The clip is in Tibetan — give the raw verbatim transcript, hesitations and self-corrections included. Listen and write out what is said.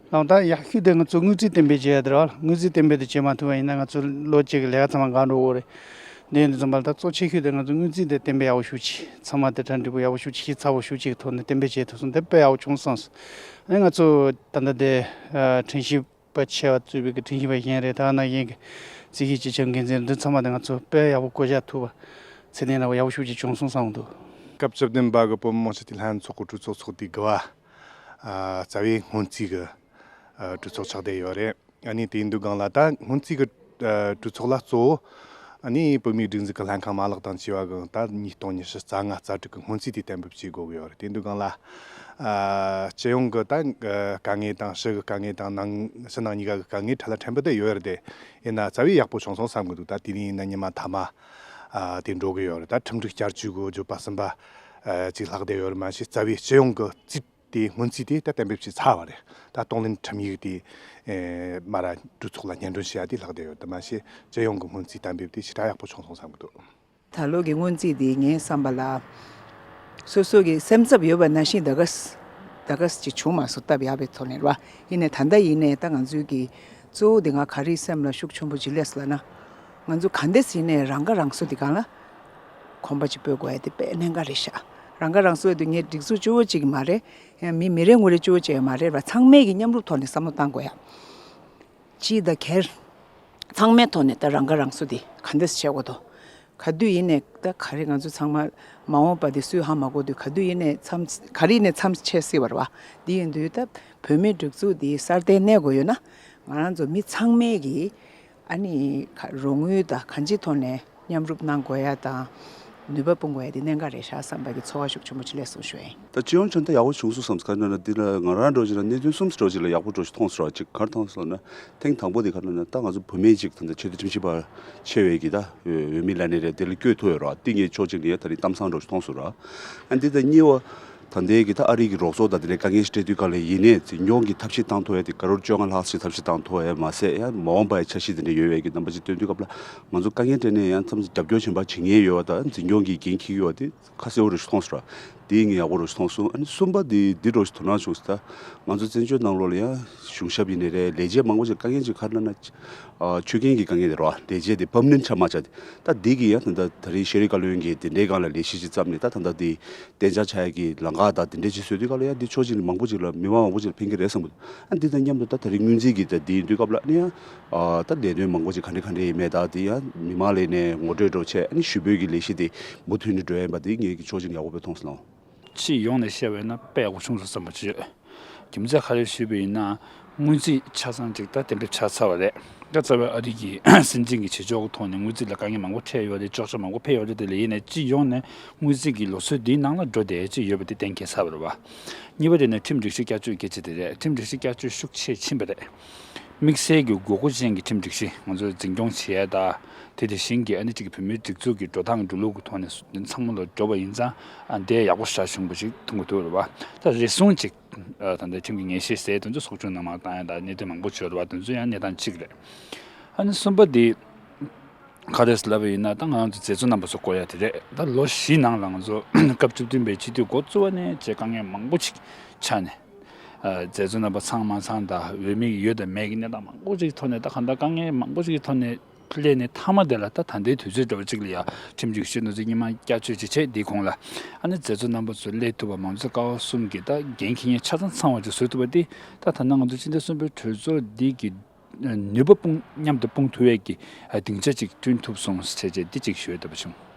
ལགས། ད་ཡག་ཤོས་དེ་ང་ཚོ་དངུལ་རྩིས་གཏན་འབེབས་བྱེད་ཡ་དེ་རེད་བ། དངུལ་རྩིས་གཏན་འབེབས་དེ་བྱེད་མ་ཐུབ་པ་ཡིན་ན་ང་ཚོ་ལོ་གཅིག་གི་ལས་ཀ་ཚང་མ་འགག་འགྲོ་གི་རེད། དེ་ཡིན་དུས་ཙམ་པ་ལ་ད་གཙོ་ཆེ་ཤོས་དེ་ང་ཚོ་དངུལ་རྩིས་དེ་གཏན་འབེབས་ཡག་པོ་ཞེ་པོ་ཅིག་ཚང་མ་དེ་གྲ་འགྲིག་པོ་ཡག་པོ་ཞེ་པོ་ཅིག་ཚགས་པོ་ཞེ་པོ་ཅིག་གི་ཐོག་ནས་གཏན་འབེབས་བྱེད་ཐུབ་སོང་། དེ་དཔེ་ཡག་པོ་བྱུང་སོང་། ཨ་ནི་ང་ཚོ་ད་ལྟ་དེ་ཨ་ཁྲིམས་ཞིབ་པ་ཆེ་བ་གཙོས་པའི་གི་ཁྲིམས་ཞིབ་པ་གཞན་རེད། ད་ནང་བཞིན་གྱི་རྩིས་ཞིབ་སྤྱི་ཁྱབ་འགན་འཛིན་འདི་ཚང་མ་དེ་ང་ཚོ་དཔེ་ཡག་པོ་བསྐོ་བཞག་ཐུབ་པ། ཚད་ལྡན་ར་བ་ཡག་པོ་ཞེ་པོ་ཅིག་བྱུང་སོང་བསམ་གྱི་འདུག་སྐབས་བཅུ་བདུན་པ་གི་བོད་མི་མང་སྤྱི་འཐུས་ལྷན་ཚོགས་ཀྱི་གྲོས་ཚོགས་ཚོགས་དུས་དགུ་པ། ཨ། རྩ་བའི་སྔོན་རྩིས་ཀྱི་ཨ་གྲོས་ཚོགས་ཆགས་བསྡད་ཡོད་རེད། ཨ་ནི་དེ་ཡིན་དུས་སྒང་ལ་ད་སྔོན་རྩིས་ཀྱི་ཨ་གྲོས་ཚོགས་ལ་གཙོ་བོ་ཨ་ནི་བོད་མིའི་སྒྲིག་འཛུགས་ཀྱི་ལྷན་ཁང་མ་ལག་དང་བཅས་པ་གི་ད་ཉིས་སྟོང་ཉི་ཤུ་རྩ་ལྔ་རྩ་དྲུག་གི་སྔོན་རྩིས་དེ་གཏན་འབེབས་བྱེད་དགོས་ཀྱི་ཡོད་རེད། དེ་ཡིན་དུས་སྒང་ལ་ཨ་སྤྱི་ཡོངས་ཀྱི་ད་དཀའ་ངལ་དང་ཕྱི་གི་དཀའ་ངལ་དང་ནང་ཕྱི་ནང་གཉིས་ཀ་གི་དཀའ་ངལ་འཕྲལ་ལ་ཕྲན་བུ་དེ་ཡོད་རེད་དེ། ཡིན་ན་རྩ་བའི་ཡག་པོ་བྱུང་སོང་བསམ་གྱི་འདུག་ད་དེ་རིང་ཡིན་ན་ཉི་མ་མཐའ་མ་ཨ་དེ་འགྲོ་གི་ཡོད་རེད། ད་ཁྲིམས་སྒྲིག་བསྐྱར་བཅོས་གི་བརྗོད་པ་གསུམ་པ་ཨ་ཅིག་ལྷག་བསྡད་ཡོད་རེད། མ་གཞི་རྩ་བའི་སྤྱི་ཡོངས་ཀྱི་རྩིས་དེ་སྔོན་རྩིས་དེ་ད་གཏན་འབེབས་བྱས་ཚར་བ་རེད། ད་གཏོང་ལེན་ཁྲིམས་ཡིག་དེ་ཨེ་མ་ར་གྲོས་ཚོགས་ལ་སྙན་སྒྲོན་བྱེད་ཡ་དེ་ལྷག་བསྡད་ཡོད། དེ་མ་ཟད་སྤྱི་ཡོངས་ཀྱི་སྔོན་རྩིས་གཏན་འབེབས་དེ་ཞེ་དྲག་ཡག་པོ་བྱུང་སོང་བསམ་གྱི་འདུག་ད་ལོ་གི་སྔོན་རྩིས་དེ་ངའི་བསམ་པ་ལ་སོ་སོ་གི་སེམས་འཚབ་ཡོད་པ་ནང་བཞིན་ད་ག་ས་ད་ག་ས་ཅིག་བྱུང་མ་སོང་། སྟབས་ཡག་པའི་ཐོག་ནས་རེད་བ། ཡིན་ནའི་ད་ལྟ་ཡིན་ནའི་ད་ང་ཚོའི་གི་གཙོ་བོ་དེ་ང་ག་རེ་སེམས་ལ་ཤུགས་ཆེན་པོ་ཅིག་སླེབས་སོང་ལབ་ན། ང་ཚོ་ག་འདྲས་ཡིན་ནའི་རང་ཁ་རང་གསོ་དེ་སྒང་ལ་གོམ་པ་ཅིག་སྤོ་དགོས་ཡ་དེ་དཔེ་གནད་འགག་རེད་ཤག་རང་ཁ་རང་གསོ་དེ་ངས་སྒྲིག་འཛུགས་གཅིག་པོ་གཅིག་མ་རེད། ཡང་མི་མི་རེ་ངོ་རེ་གཅིག་པོ་གཅིག་མ་རེད་བ། ཚང་མས་ཀྱི་མཉམ་རུབ་ཐོག་ནས་བསམ་བློ་བཏང་དགོས་ཡ། སྤྱི་དང་སྒེར་ཚང་མའི་ཐོག་ནས་ད་རང་ཁ་རང་གསོ་དེ་ག་འདྲས་བྱེད་དགོས་དོ། ག་དུས་ཡིན་ནའི་ད་ག་རེ་ང་ཚོ་ཚང་མ་མ་འོངས་པ་དེ་སུས་ཧ་མ་གོ་དུས་ག་དུས་ཡིན་ནའི་མཚམས་ག་རེ་ཡིན་ནའི་མཚམས་ཆད་སྲིད་པ་རེད་བ། དེ་ཡིན་དུས་ད་བོད་མིའི་སྒྲིག་འཛུགས་དེ་སྲ་བརྟན་གནས་དགོས་ཡོད་ན། ང་རང་ཚོ་མི་ཚང་མས་ཀྱི་ཨ་ནི་ཁ་རོགས་དངུལ་དང་གང་ཅིའི་ཐོག་ནས་མཉམ་རུབ་གནང་དགོས་ཡ་དང་ནུས་པ་སྤུངས་དགོས་ཡ་དེ་གནད་འགག་རེད་ཤག་བསམ་པ་གི་ཚོར་བ་ཤུགས་ཆེན་པོ་ཅིག་སླེབས་སོང་ཞུ་ཡིན། ད་སྤྱི་ཡོངས་ཆ་ནས་ད་ཡག་པོ་བྱུང་སོང་བསམ། ག་རེ་ཡིན་ན་འདི་ལ་ང་རང་འདྲ་བོ་ཅིག་ལ་གནད་དོན་གསུམ་ཙམ་འདྲ་བོ་ཅིག་ལ་ཡག་པོ་འདྲ་བོ་ཅིག་མཐོང་སོང་ར། ཅིག་ག་རེ་མཐོང་སོང་ལབ་ན། ཐེངས་དང་པོ་དེ་ག་རེ་ལབ་ན་ད་ང་ཚོ་བུད་མེད་ཅིག་ད་ལྟ་ཆེས་མཐོའི་ཁྲིམས་ཞིབ་པ་ཆེ་བའི་གི་ད་འོས་མི་ལབ་ནའི་རེད། དེ་ལ་བསྐོས་ཐུབ་ཡོད་ར། དེ་ངས་ཕྱོགས་གཅིག་ནས་ད་རེས་གཏམ་བཟང་འདྲ་བོ་ཅིག་མཐོང་སོང་ར། ཨ་འདི་ད་གཉིས་པ། ད་ལྟའི་གི་ད་ཨ་རི་གི་རོགས་ཚོགས་དང་དེ་འདྲའི་དཀའ་ངལ་ཞིག་འཕྲད་དུས་ག་ལ་ཡིན་ནའི་འཛིན་སྐྱོང་གི་ཐབས་ཤེས་བཏང་ཐུབ་ཡ་དེ་ཀ་རོར་བཅོ་ལྔ་ལྷག་ཞིག་ཐབས་ཤེས་བཏང་ཐུབ་ཡ་མ་ཟད་ཡང་མ་འོངས་པ་ཡི་འཆར་གཞི་དེ་འདྲ་ཡོད་པའི་གི་རྣམ་པ་ཅིག་སྟོན་དུས་སྐབས་ལ་ང་ཚོ་དཀའ་ངལ་འཕྲད་ནའི་ཡང་མཚམས་རྒྱབ་སྐྱོར་གཞན་པ་བྱེད་མཁན་ཡོད་པ་དང་འཛིན་སྐྱོང་གི་འགན་འཁྱེར་ཡོད་པ་དེ་ཁ་གསལ་པོ་རེ་ཞིག་མཐོང་སོང་ར། དེ་ངས་ཡག་པོ་རེ་ཞིག་མཐོང་སོང་། ཨ་ནི་གསུམ་པ་དེ་འདི་འདྲ་བོ་ཞིག་དོ་སྣང་བྱུང་སོང་། ད་ང་ཚོ་བཙན་བྱོལ་ནང་ལོགས་ལ་ཡང་གཞུང་ཞབས་ཡིན་ནའི་རེད། ལས་བྱེད་མང་པོ་ཞིག་དཀའ་ངལ་ཅིག་ག་རེ་ལབ་ན། ཨ་ཆོད་མཁན་གྱི་དཀའ་ངལ་དེ་རེད་བ། ལས་བྱེད་དེ་པར་མ་ནེན་ཊི་ཆགས་མ་ཆགས་དེ། ད་འདི་གི་ཡང་ད་ལྟ་ད་རེས་ཤེས་རིག་བཀའ་བློན་གྱིས་དེ་འདྲའི་སྒང་ལ་ལས་གཞི་ཅིག་བརྩམས་ནས་ད་ད་ལྟ་དེ་གཏན་འཇགས་ཆགས་ཡག་གི་ལམ་ཁ་དང་དེ་འདྲའི་ཅིག་བཟོས་དུས་སྐབས་ལ་ཡང་འདི་ཕྱོགས་གཅིག་ནས་མང་པོ་ཅིག་ལ་མི་མང་མང་པོ་ཅིག་ལ་ཕན་གྱི་རེད་བསམ་གྱི་འདུག་ཨ་འདི་དང་མཉམ་དུ་ད་ད་རེས་སྔོན་རྩིས་ཀྱི་ད་འདི་ཡིན་དུས་སྐབས་ལ་ཨ་ནི་ཡང་ཨ་ད་ལས་དོན་མང་པོ་ཅིག་ག་འདྲ་ག་འདྲ་ཡིན་མེད་ད་དེ་ཡང་མི་མང་ལ་ནས་ངོ་སྤྲོད་འདྲ་བོ་བྱས། ཨ་ནི་ཞུ་འབོད་ཀྱི་ལས་གཞི་དེ་མུ་མཐུད་ནས་འགྲོ་ཡ་ཡིན་པ་དེ་ངས་ཀྱི་ཕྱོགས་གཅིག་ནས་ཡག་པོ་དཔེ་མཐོང་སོང་། སྤྱི་ཡོངས་ནས་བཤད་པ་ཡིན་ན་དཔེ་ཡག་པོ་བྱུང་སོང་བསམ་པ་ཅིག་ཡོད། རྒྱུ་མཚན་ག་རེ་ཞུས་པ་ཡིན་ན། སྔོན་རྩིས་ཆ་ཚང་ཅིག་ད་གཏན་འབེབས་ཆགས་ཚར་བ་རེད། ད་རྩ་བའི་ཨ་རི་གི་སྲིད་འཛིན་གྱི་བྱེད་ཕྱོགས་ཀྱི་ཐོག་ནས་སྔོན་རྩིས་ལ་དཀའ་ངལ་མང་པོ་འཕྲད་ཡོད་རེད། གཅོག་ཆ་མང་པོ་ཕེབས་ཡོད་རེད། དེ་ལ་ཡིན་ནའི་སྤྱི་ཡོངས་ནས་སྔོན་རྩིས་ཀྱི་ལུགས་སྲོལ་འདིའི་ནང་ལ་འགྲོ་བསྡད་ཅིག་ཡོད་པ་དེ་གཏན་འཁེལ་ཚར་བ་རེད་བ། གཉིས་པ་དེ་ནི་ཁྲིམས་སྒྲིག་གཞི་བསྐྱར་བཅོས་སྐད་ཆ་དེ་རེད། ཁྲིམས་སྒྲིག་གཞི་བསྐྱར་བཅོས་ཤུགས་ཆེ་ཕྱིན་པ་རེད། དམིགས་བསལ་གྱི་དགོས་མཁོ་ཅན་གྱི་ཁྲིམས་སྒྲིག་གཞི་ང་ཚོས་འཛིན་སྐྱོང་བྱེད་ཡ་དང་། དེ་དེ་བཞིན་གྱི་ཨ་ནི་གཅིག་གི་བོད་མིའི་སྒྲིག་འཛུགས་ཀྱི་འགྲོ་སྟངས་འགྲོ་ལུགས་ཀྱི་ཐོག་ནས་ཚང་མ་ལ་འགྲོ་བ་ཡིན་ཙང་། ཨ་འདི་ཡག་པོ་ཞེ་དྲག་བྱུང་བ་ཞིག་མཐོང་གི་འདུག་རེད་བ། ད་རེ་ཟུང་གཅིག་ཨ་ད་ལྟ་ཁྲིམས་ཀྱི་ངེས་ཤེས་ཟེར་དོན་ཚོ་ཚོགས་ཆུང་ནང་མར་བཏང་ཡ་དང་གནད་དོན་མང་པོ་བྱོས་རེད་བ། དོན་ཚོ་ཡང་གནས་སྟངས་གཅིག་རེད། ཨ་ནི་གསུམ་པ་འདི་ག་རེ་ལབ་པ་ཡིན་ན། ད་ང་རང་ཚོ་མཛད་གཙོ་རྣམ་པ་ཚོ་བསྐོ་ཡ་དེ་རེད། ད་ལོ་བཞི་ནང་ལ་ང་ཚོ་སྐབས་བཅུ་བདུན་པའི་སྤྱི་འཐུས་འགོ་བཙུགས་པ་ནས་བྱས་དཀའ་ངལ་མང་པོ་ཅིག་ཆགས་ནས། ཨ་མཛད་གཙོ་རྣམ་པ་ཚང་མ་ཚང་དང་འོས་མི་ཡོད་དང་མེད་ཀྱི་གནས་སྟངས་མང་པོ་ཅིག་གི་ཐོག་ནས། ད་གང་ལྟར་དཀའ་ངལ་མང་པོ་ཅིག་གི་ཐོག་ནས་སླེབས་ནས་མཐའ་མ་དེ་ལ་ད་ད་ལྟའི་དུས་ཚོད་འདྲ་པོ་ཅིག་ལ་ཡ་ཁྲིམས་སྒྲིག་གཞི་ནོར་འཛིན་སྔོན་མ་བསྐྱར་བཅོས་ཅིག་བྱས། དེའི་གོང་ལ་ཨ་ནི་མཛད་གཙོ་རྣམ་པ་ཚོ་སླེབས་ཐུབ་པ། མང་གཙོ་ཀ་བ་གསུམ་གྱི་ད་འགན་འཁྱེར་མཁན་ཆ་ཚང་ཚང་བ་ཅིག་བཟོ་ཐུབ་པ་དེ། ད་ད་ལྟ་ང་ཚོ་སྤྱི་ཟླ་གསུམ་པའི་གྲོས་ཚོགས་འདི་གི་ནུས་པ་སྤུངས་མཉམ་དུ་སྤུངས་ཐུབ་པའི་གི་སྡིངས་ཆ་ཅིག་བསྐྲུན་ཐུབ་སོང་ཟེར་བྱས་འདི་ཅིག་ཞུ་འདོད་པ་བྱུང་།